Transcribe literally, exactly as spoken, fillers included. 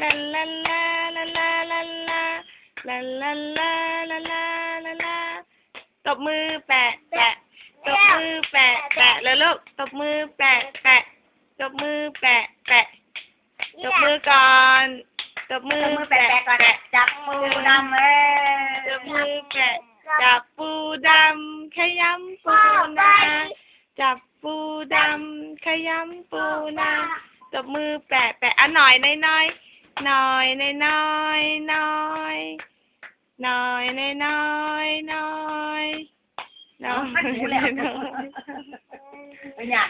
ลาลาลาลาลาลาลาลาลาลาลาลาลาลาลา ตบมือแปะแปะ ตบมือแปะแปะเลยลูก ตบมือแปะแปะ ตบมือแปะแปะ ตบมือก่อน ตบมือ ตบมือแปะๆก่อน จับปูดำเออ ตบมือแปะ จับปูดำ ขยำปูนา จับปูดำ ขยำปูนา ตบมือแปะแปะ อ่ะ หน่อยน้อยน้อย หน่อยน้อยน้อย หน่อยน้อยน้อย หน่อยน้อยน้อย เป็นอย่าง